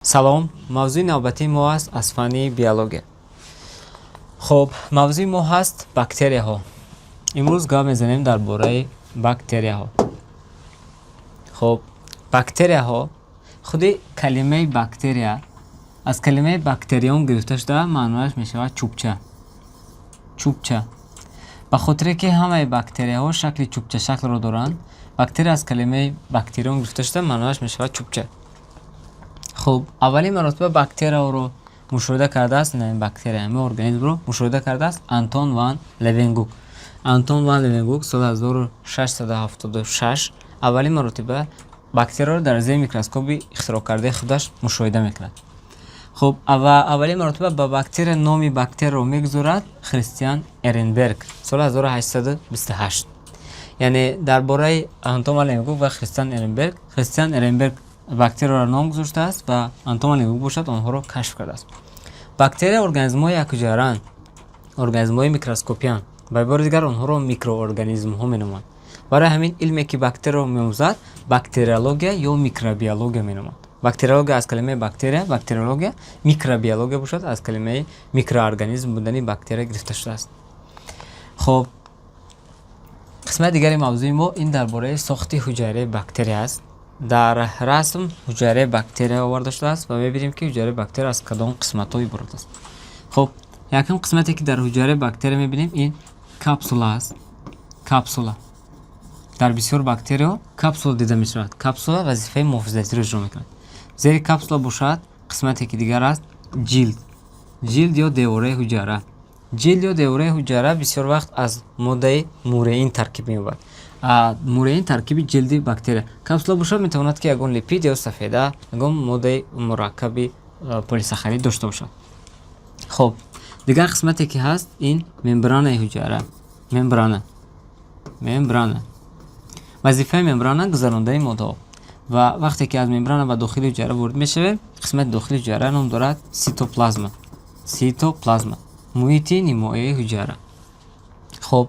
Салом, мавзӯи навбатии мо аст аз фанни биология. Хуб, мавзӯи мо ҳаст бактерияҳо. Имрӯз гап мезанем дар бораи бактерияҳо. Хуб, бактерияҳо, худи калимаи бактерия аз калимаи бактерион гирифта шуда, маънояш мешавад чӯбча, чӯбча. Ба хотире ки ҳамаи бактерияҳо шакли чӯбчашаклро доранд, бактерия аз калимаи бактерион гирифта шуда, маънояш мешавад чӯбча. Хуб, аввалин маротиба бактерияро мушоҳида кардааст, бактерия, ҳамин организмро мушоҳида кардааст Антон ван Левенгук. Антон ван Левенгук соли 1676 аввалин маротиба бактерияро дар зери микроскопи ихтироъкардаи худаш мушоҳида мекунад. Хуб, ва аввалин маротиба ба бактерия номи бактерияро мегузорад Христиан Эренберг соли 1828. Яъне дар бораи Антон ван Левенгук ва Христиан Эренберг, Христиан Эренберг бактерияро ном гузоштааст ва Антон ван Левенгук бошад, онҳоро кашф кардааст. Бактерия организмҳои якҳуҷайраанд, организмҳои микроскопиянд. Ба ибораи дигар, онҳоро микроорганизмҳо меноманд. Барои ҳамин илме, ки бактерияро меомӯзад, бактериология ё микробиология меноманд. Бактериология аз калимаи бактерия, бактериология, микробиология бошад, аз калимаи микроорганизм будани бактерия гирифта шудааст. Хуб, қисмати дигари мавзӯи мо ин дар бораи сохти ҳуҷайраи бактерия аст. Дар расм ҳуҷайраи бактерия оварда шудааст ва мебинем, ки ҳуҷайраи бактерия аз кадом қисматҳо иборат аст. Хуб, якум қисмате, ки дар ҳуҷайраи бактерия мебинем, ин капсула аст. Капсула. Дар бисёр бактерияҳо капсула дида мешавад. Капсула вазифаи муҳофизатиро иҷро мекунад. Зери капсула бошад, қисмате, ки дигар аст, ҷилд, ҷилд ё девораи ҳуҷайра. Ҷилд ё девораи ҳуҷайра бисёр вақт аз моддаи муреин таркиб меёбад. Муреин таркиби ҷилди бактерия. Капсула бошад, метавонад, ки ягон липид ё сафеда, ягон моддаи мураккаби полисахарид дошта бошад. Хуб, дигар қисмате, ки ҳаст, ин мембранаи ҳуҷайра. Мембрана, мембрана. Вазифаи мембрана гузарондани моддаҳо. Ва вақте ки аз мембрана ба дохили ҳуҷайра ворид мешавем, қисмати дохили ҳуҷайра ном дорад ситоплазма. Ситоплазма, муҳити нимоии ҳуҷайра. Хуб,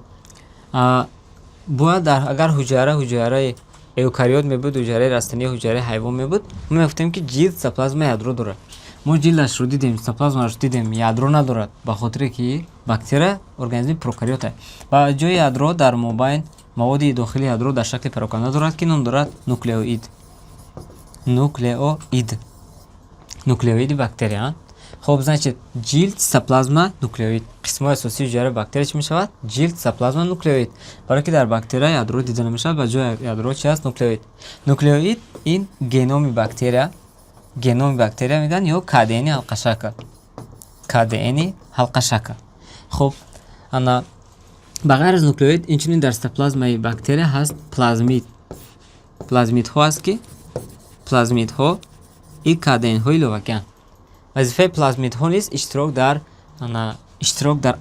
бояд агар ҳуҷайра ҳуҷайраи эукариот мебуд, ҳуҷайраи растанӣ, ҳуҷайраи ҳайвон мебуд, мо мегуфтем, ки ҷилд, цитоплазма, ядро дорад. Мо ҷилдашро дидем, цитоплазмаашро дидем, ядро надорад, ба хотире ки бактерия организми прокариот аст. Ба ҷои ядро дар мобайн маводи дохили ядро дар шакли пароканда дорад, ки ном дорад нуклеоид. Нуклеоид, нуклеоиди бактерия. Хуб, значит, ҷилд, цитоплазма, нуклеоид. Қисмҳои асосии ҳуҷайраи бактерия чӣ мешавад? Ҷилд, цитоплазма, нуклеоид. Барое ки дар бактерия ядро дида намешавад, ба ҷои ядро чи аст? Нуклеоид. Нуклеоид ин геноми бактерия, геноми бактерия мегӯянд ё КДН-и ҳалқашакл, КДН-и ҳалқашакл. Хуб, ана, ба ғайр аз нуклеоид, инчунин дар цитоплазмаи бактерия ҳаст плазмид. Плазмидҳо аст, ки плазмидҳо и КДН-ҳои иловагианд. Вазифаи плазмидҳо низ иштирок дар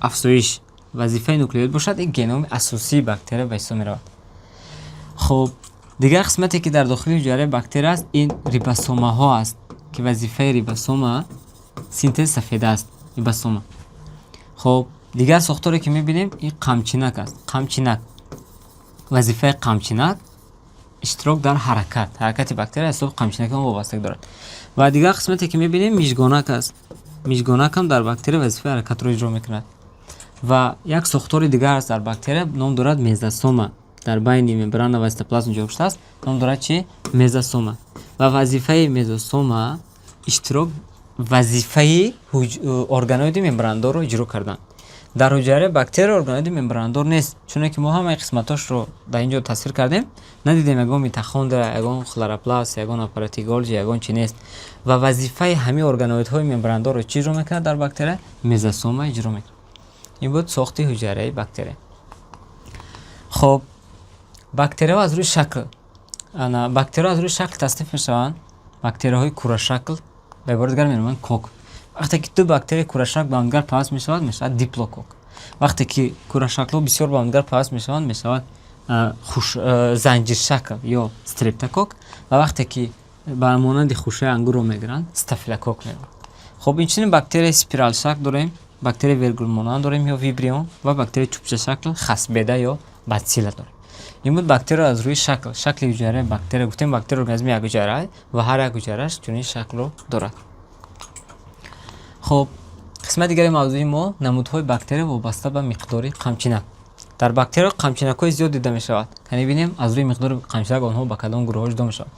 афзоиш. Вазифаи нуклеоид бошад, ин геноми асосии бактерия ба ҳисоб меравад. Хуб, дигар қисмате, ки дар дохили ҳуҷайраи бактерия аст, ин рибосомаҳо аст, ки вазифаи рибосома синтези сафеда аст, рибосома. Хуб, дигар сохторе, ки мебинем, ин қамчинак аст, қамчинак. Вазифаи қамчинак иштирок дар ҳаракат. Ҳаракати бактерия аз ҳисоби қамчинаки он вобастагӣ дорад. Ва дигар қисмате, ки мебинем, мижгонак аст. Мижгонак ҳам дар бактерия вазифаи ҳаракатро иҷро мекунад. Ва як сохтори дигар аст дар бактерия, ном дорад мезосома. Дар байни мембрана ва цитоплазма ҷойгир шудааст, ном дорад чи? Мезосома. Ва вазифаи мезосома иштирок, вазифаи органоиди мембрандорро иҷро кардан. Дар ҳуҷайраи бактерия органоиди мембрандор нест, чуне ки мо ҳамаи қисматҳошро дар ин ҷо тасвир кардем, надидем ягон митохондрия, ягон хлоропласт, ягон аппарати Голҷи, ягон чи нест. Ва вазифаи ҳамаи органоидҳои мембрандорро чӣ иҷро мекунад дар бактерия? Мезосома иҷро мекунад. Ин буд сохти ҳуҷайраи бактерия. Хуб, бактерияҳо аз рӯи шакл, бактерияҳо аз рӯи шакл тасниф мешаванд. Бактерияҳои курашакл, ба ибораи дигар меноманд кок. Вақте ки ду бактерияи курашакл ба ҳамдигар пайваст мешавад, мешавад диплокок. Вақте ки курашаклҳо бисёр ба ҳамдигар пайваст мешаванд, мешавад занҷиршакл ё стрептокок. Ва вақте ки ба монанди хушаи ангурро мегиранд, стафилокок мегӯянд. Хуб, инчунин бактерияи спиралшакл дорем, бактерияи вергулмонанд дорем ё вибрион ва бактерияи чӯбчашакл, хасбеда ё бацилла дорем. Ин буд бактерия аз рӯи шакл, шакли ҳуҷайраи бактерия. Гуфтем, бактерия организми якҳуҷайра ва ҳар як ҳуҷайраш чунин шаклро дорад. Хуб, қисмати дигари мавзӯи мо: намудҳои бактерия вобаста ба миқдори қамчинак. Дар бактерия қамчинакҳои зиёд дида мешавад. Кани бинем, аз рӯи миқдори қамчинак онҳо ба кадом гурӯҳҳо ҷудо мешаванд.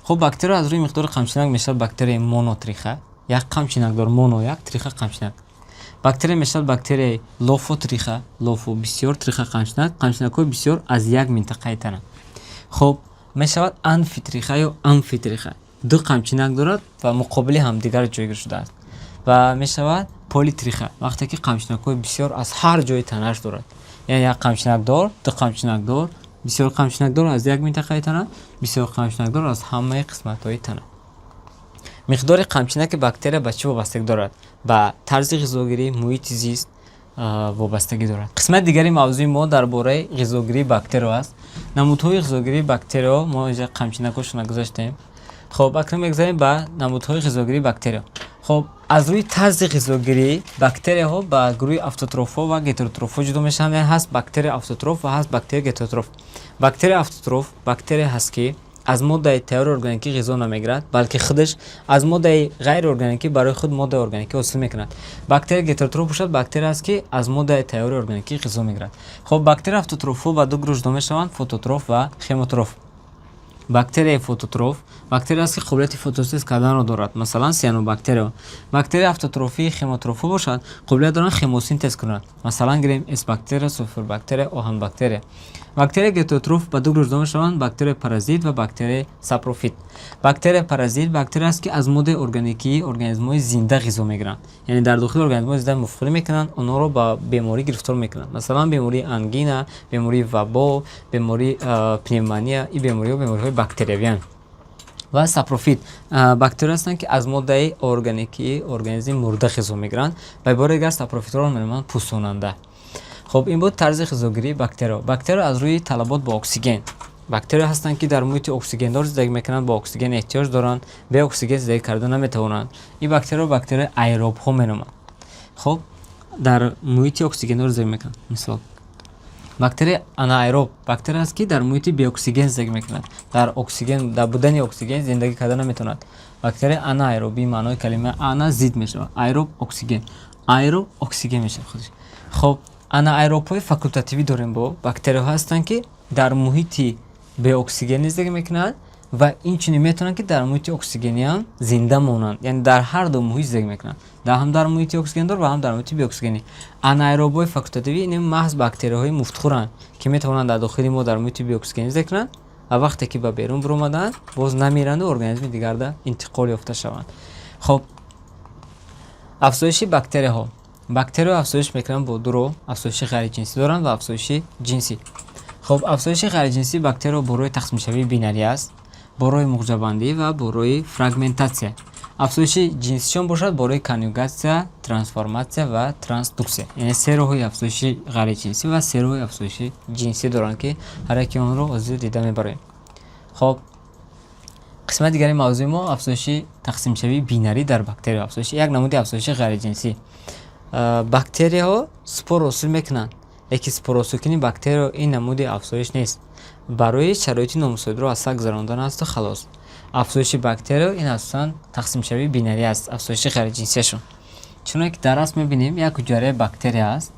Хуб, бактерия аз рӯи миқдори қамчинак мешавад бактерияи монотриха, як қамчинакдор, моно як, триха қамчинак. Бактерия мешавад бактерияи лофотриха, лофо бисёр, триха қамчинак, қамчинакҳои бисёр аз як минтақаи тана. Хуб, мешавад амфитриха ё амфитриха, ду қамчинак дорад ва муқобили ҳамдигар ҷойгир шудааст. Ва мешавад политриха, вақте ки қамчинакҳои бисёр аз ҳар ҷои танаш дорад, яъне як қамчинакдор, ду қамчинакдор, бисёр қамчинакдор аз як минтақаи тана, бисёр қамчинакдор аз ҳамаи қисматҳои тана. Миқдори қамчинаки бактерия ба чӣ вобастагӣ дорад? Ба тарзи ғизогирӣ, муҳити зист вобастагӣ дорад. Қисмати дигари мавзӯи мо дар бораи ғизогирии бактерио аст, намудҳои ғизогирии бактерио. Мо инҷа қамчинакҳошро нагузаштем. Хуб, акнун мегузарем ба намудҳои ғизогирии бактерио. Хуб, аз рӯи тарзи ғизогирӣ бактерияҳо ба гурӯҳи автотрофҳо ва гетеротрофҳо ҷудо мешаванд. Яъне ҳаст бактерия автотроф ва ҳаст бактерия гетеротроф. Бактерия автотроф бактерия ҳаст, ки аз моддаи тайёри органикӣ ғизо намегирад, балки худаш аз моддаи ғайриорганикӣ барои худ моддаи органикӣ ҳосил мекунад. Бактерия гетеротроф бошад, бактерия аст, ки аз моддаи тайёри органикӣ ғизо мегирад. Хуб, бактерия автотрофҳо ба ду гурӯҳ ҷудо мешаванд: фототроф ва хемотроф. Бактерияи фототроф бактерия аст, ки қобилияти фотосинтез карданро дорад, масалан, цианобактерия. Бактерияи автотрофии хемотрофҳо бошад, қобилият доранд хемосинтез кунанд, масалан, гирем С бактерия, сулфурбактерия, оҳанбактерия. Бактерияи гетеротроф ба ду гурӯҳ ҷудо мешаванд: бактерияи паразит ва бактерияи сапрофит. Бактерияи паразит бактерия аст, ки аз моддаи органикии организмҳои зинда ғизо мегиранд, яъне дар дохили организмҳои зинда муфтхӯрӣ мекунанд, онҳоро ба беморӣ гирифтор мекунанд, масалан, бемории ангина, бемории вабо, бемории пневмония. Ин бемориҳо бемориҳои бактериявиянд. Ва сапрофит бактерия ҳастанд, ки аз моддаи органикии организми мурда ғизо мегиранд. Ба ибораи дигар, сапрофитҳоро меноманд пӯсонанда. Хуб, ин буд тарзи ғизогирии бактерио. Бактерио аз рӯи талабот ба оксиген. Бактерия ҳастанд, ки дар муҳити оксигендор зиндагӣ мекунанд, ба оксиген эҳтиёҷ доранд, бе оксиген зиндагӣ карда наметавонанд. Ин бактерио бактерияи аэробҳо меноманд. Хуб, дар муҳити оксигендор зиндагӣ мекунанд. Мисол, бактерияи анаэроб бактерия аст, ки дар муҳити беоксиген зиндагӣ мекунад, дар оксиген, дар будани оксиген зиндагӣ карда наметавонад. Бактерияи анаэробӣ, маънои калимаи ана зид мешавад, аэроб оксиген, аэро оксиген мешавад худаш. Хуб, анаэробҳои факултативӣ дорем. Бо бактерияҳо ҳастанд, ки дар муҳити беоксигенӣ зиндагӣ мекунанд ва инчунин метавонанд, ки дар муҳити оксигениам зинда монанд, яъне дар ҳар ду муҳит зиндагӣ мекунанд, ҳам дар муҳити оксигендор ва ҳам дар муҳити беоксигенӣ. Анаэробҳои факултативӣ ин маҳз бактерияҳои муфтхӯранд, ки метавонанд дар дохили мо дар муҳити беоксигенӣ зиндагӣ кунанд ва вақте ки ба берун баромаданд, боз намиранду организми дигарда интиқол ёфта шаванд. Хуб, афзоиши бактерияҳо. Бактерияҳо афзоиш мекунанд бо ду роҳ: афзоиши ғайриҷинсӣ доранд ва афзоиши ҷинсӣ. Хуб, афзоиши ғайриҷинсии бактерияҳо бо роҳи тақсимшавии бинарӣ аст, бо роҳи муғҷабандӣ ва бо роҳи фрагментатсия. Афзоиши ҷинсишон бошад, бо роҳи конъюгатсия, трансформатсия ва трансдуксия. Яъне се роҳи афзоиши ғайриҷинсӣ ва се роҳи афзоиши ҷинсӣ доранд, ки ҳар яки онро ҳозир дида мебарем. Хуб, қисмати дигари мавзӯи мо: афзоиши тақсимшавии бинарӣ дар бактерия, афзоиши як намуди афзоиши ғайриҷинсӣ. Бактерияҳо спор ҳосил мекунанд, лекин спорҳосилкунии бактерияҳо ин намуди афзоиш нест, барои шароити номусоидро аз сар гузарондан асту халос. Афзоиши бактерияҳо ин асосан тақсимшавии бинарӣ аст, афзоиши ғайриҷинсияшон. Чуноне ки дар расм мебинем, як ҳуҷайраи бактерия аст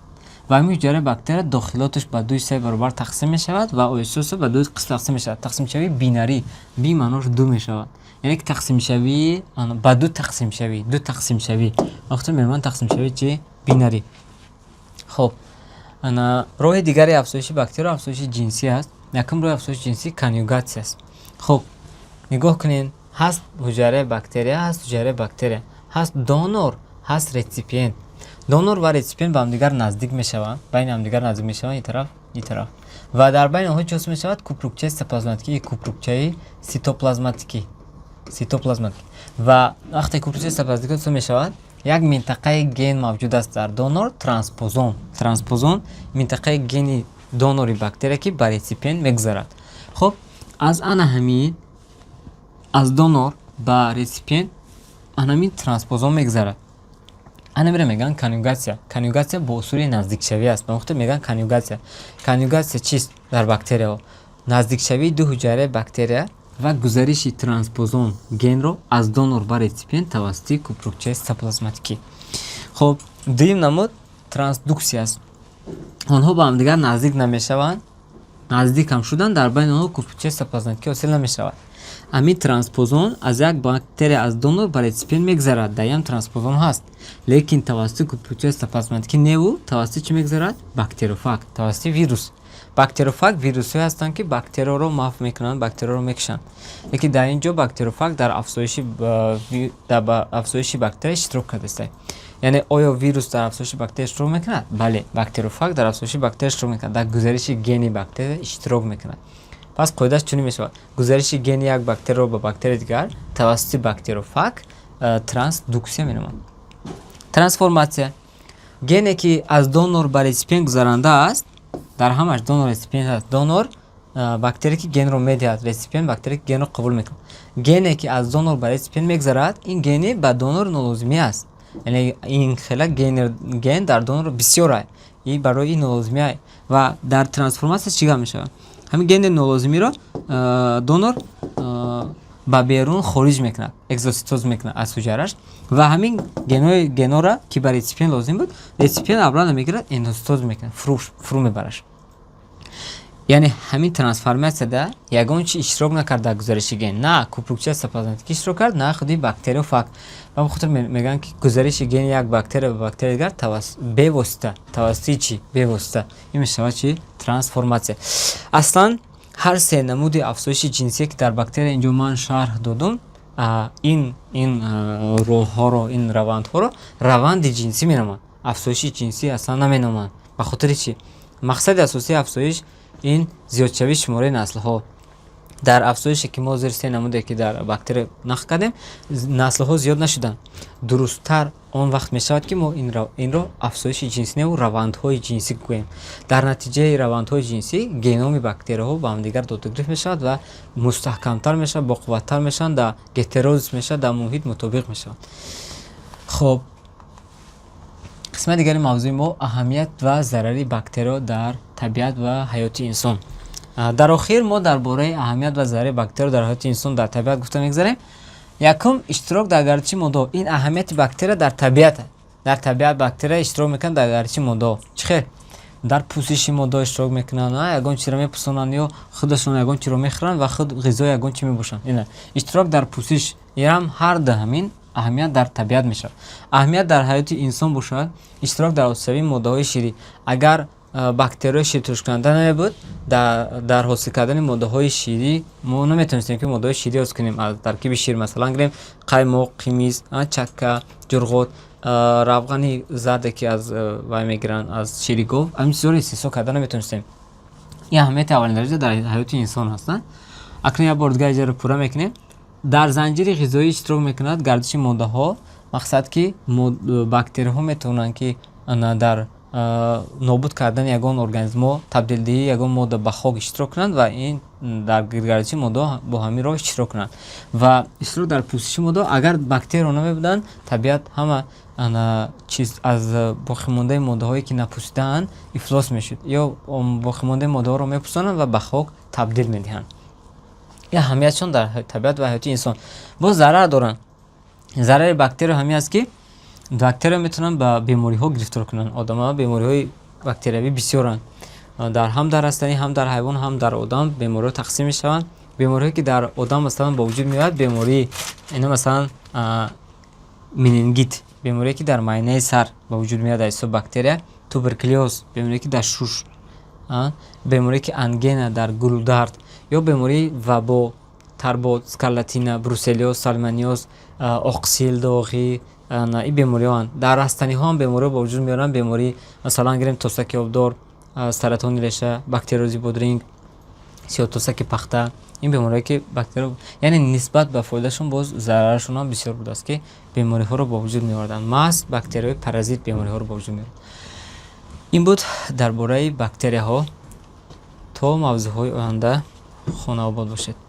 ва ҳамин ҳуҷайраи бактерия дохилоташ ба ду ҳиссаи баробар тақсим мешавад ва оҳиста оҳиста ба ду қисм тақсим мешавад. Тақсимшавии бинарӣ, би маънош ду мешавад, яъне ки тақсимшавии ба ду тақсимшавӣ, ду тақсимшавӣ вақте меноманд тақсимшавии чи? Бинарӣ. Хуб, роҳи дигари афзоиши бактерия афзоиши ҷинсӣ аст. Якум роҳи афзоиши ҷинсӣ конъюгатсия аст. Хуб, нигоҳ кунед: ҳаст ҳуҷайраи бактерия, ҳаст ҳуҷайраи бактерия, ҳаст донор, ҳаст реципиент. Донор ва реципиент ба ҳамдигар наздик мешаванд, байни ҳамдигар наздик мешаванд, ин тараф, ин тараф, ва дар байни онҳо чӣ ҳосил мешавад? Купрукчаи цитоплазматикӣ, купрукчаи цитоплазматикӣ, цитоплазматикӣ. Ва вақте купрукчаи цитоплазматикӣ ҳосил мешавад, як минтақаи ген мавҷуд аст дар донор, транспозон. Транспозон минтақаи гени донори бактерия, ки ба реципиент мегузарад. Хуб, аз ана ҳамин, аз донор ба реципиент ана ҳамин транспозон мегузарад. Анамира мегӯянд конъюгатсия. Конъюгатсия бо усули наздикшавӣ аст, ба мухтасар мегӯянд конъюгатсия. Конъюгатсия чист дар бактерияҳо? Наздикшавии ду ҳуҷайраи бактерия ва гузариши транспозон генро аз донор ба реципиент тавассути купрукчаи цитоплазматикӣ. Хоб, дуюм намуд трансдуксия аст. Онҳо ба ҳамдигар наздик намешаванд, наздик ҳам шуданд, дар байни онҳо купрукчаи цитоплазматикӣ ҳосил намешавад. Ҳамин транспозон аз як бактерия, аз донор ба реципиент мегузарад, дар ям транспозон ҳаст, лекин тавассути купрукчаи цитоплазматикӣ неву тавассути чӣ мегузарад? Бактериофаг, тавассути вирус. Бактериофаг вирусҳое ҳастанд, ки бактерияро маҳв мекунанд, бактерияро мекушанд. Лекин дар ин ҷо бактериофаг дар афзоиши бактерия иштирок кардааст. Яъне оё вирус дар афзоиши бактерия иштирок мекунад? Бале, бактериофаг дар афзоиши бактерия иштирок мекунад, дар гузариши гени бактерия иштирок мекунад. Пас қоидааш чунин мешавад: гузариши гени як бактерияро ба бактерияи дигар тавассути бактериофаг трансдуксия меноманд. Трансформатсия: гене, ки аз донор ба реципиент гузаранда аст, дар ҳамаш донор, реципиент аст. Донор бактерие, ки генро медиҳад, реципиент бактерие, ки генро қабул мекунад. Гене, ки аз донор ба реципиент мегузарад, ин гени ба донор нолозимӣ аст. Яъне ин хела ген дар донор бисёр аст, и барои ин нолозимӣ аст. Ва дар трансформатсия чӣ гап мешавад? Ҳамин гени нолозимиро донор ба берун хориҷ мекунад, экзоцитоз мекунад аз ҳуҷайраш, ва ҳамин генора, ки ба реципиент лозим буд, реципиент обратно мегирад, эндоцитоз мекунад, фурӯ мебараш. Яъне ҳамин трансформатсияда ягон чи иштирок накард дар гузариши ген: на купрукчаи цитоплазматикӣ иштирок кард, на худи бактериофаг. Ба хотир мегӯянд, ки гузариши гени як бактерия ба бактерияи дигар бевосита тавассути чӣ? Бевосита. Ин мешавад чи? Трансформатсия. Аслан ҳар се намуди афзоиши ҷинсие, ки дар бактерия инҷо ман шарҳ додум, ин роҳҳоро, ин равандҳоро раванди ҷинсӣ меноманд, афзоиши ҷинсӣ аслан наменоманд. Ба хотири чӣ? Мақсади асосии афзоиш ин зиёдшавии шумораи наслҳо. Дар афзоише, ки мо зери се намуде, ки дар бактерия нақл кардем, наслҳо зиёд нашуданд. Дурусттар он вақт мешавад, ки мо инро афзоиши ҷинсӣ неву равандҳои ҷинсӣ гӯем. Дар натиҷаи равандҳои ҷинсӣ геноми бактерияҳо ба ҳамдигар додугирифт мешавад ва мустаҳкамтар мешавад, боқувваттар мешаванд, дар гетерозис мешавад, дар муҳит мутобиқ мешаванд. Хоб, қисмати дигари мавзӯи мо: аҳамият ва зарари бактериё дар табиат ва ҳаёти инсон. Дар охир мо дар бораи аҳамият ва зарари бактериё дар ҳаёти инсон, дар табиат гуфта мегузарем. Якум: иштирок дар гардиши моддаҳо. Ин аҳамияти бактерия дар табиат. Дар табиат бактерия иштирок мекунад дар гардиши моддаҳо. Чӣ хел? Дар пӯсиши моддаҳо иштирок мекунанд, ягон чизро мепӯсонанд ё худашон ягон чиро мехӯранд ва худ ғизои ягон чи мебошанд. Ина иштирок дар пӯсиш. Инам ҳар ду ҳамин аҳамият дар табиат мешавад. Аҳамият дар ҳаёти инсон бошад, иштирок дар ҳосилшавии моддаҳои ширӣ. Агар бактерияҳои ширтурушкунанда намебуд, дар ҳосил кардани моддаҳои ширӣ мо наметавонистем, ки моддаҳои ширӣ ҳосил кунем аз таркиби шир. Масалан, гирем қаймоқ, қимиз, чакка, ҷурғот, равғани зарде, ки аз вай мегиранд, аз шири гов, ҳамин чизҳоро истеҳсол карда наметавонистем. Ин аҳамияти аввалин дараҷа дар ҳаёти инсон ҳастанд. Акнун як бор дигар иҷаро пурра мекунем. Дар занҷири ғизоӣ иштирок мекунад, гардиши моддаҳо. Мақсад, ки бактерияҳо метавонанд, ки дар нобуд кардани ягон организмҳо, табдилдиҳии ягон модда ба хок иштирок кунанд ва ин дар гардиши моддаҳо бо ҳамин роҳ иштирок кунанд ва иштирок дар пӯсиши моддаҳо. Агар бактерияҳо намебуданд, табиат ҳама чиз аз боқимондаи моддаҳое, ки напӯсидаанд, ифлос мешуд ё боқимондаи моддаҳоро мепӯсонанд ва ба хок табдил медиҳанд. Ин аҳамиятшон дар табиат ва ҳаёти инсон. Боз зарар доранд. Зарари бактерия ҳамин аст, ки бактерия метавонанд ба бемориҳо гирифтор кунанд одамҳо. Бемориҳои бактериявӣ бисёранд. Дар ҳам дар растанӣ, ҳам дар ҳайвон, ҳам дар одам бемориҳо тақсим мешаванд. Бемориҳое, ки дар одам, масалан, ба вуҷуд меояд, бемории ина, масалан, менингит, беморие, ки дар майнаи сар ба вуҷуд меояд аз ҳисоби бактерия, туберкулёз, беморие, ки дар шуш, беморие, ки ангина, дар гулудард ё бемории вабо, тарбот, скарлатина, бруселлёз, сальмонеллёз, оқсил, доғӣ, ин бемориҳоанд. Дар растаниҳо ҳам бемориҳо ба вуҷуд меоранд. Бемории, масалан, гирем тосаки обдор, саратони реша, бактериози бодринг, сиёҳтосаки пахта. Ин бемориҳое, ки бактерия, яъне нисбат ба фоидашон боз зарарашон ҳам бисёр будааст, ки бемориҳоро ба вуҷуд меоварданд. Маҳз бактерияҳои паразит бемориҳоро ба вуҷуд меоранд. Ин буд дар бораи бактерияҳо. То мавзӯъҳои оянда хонаобод бошед.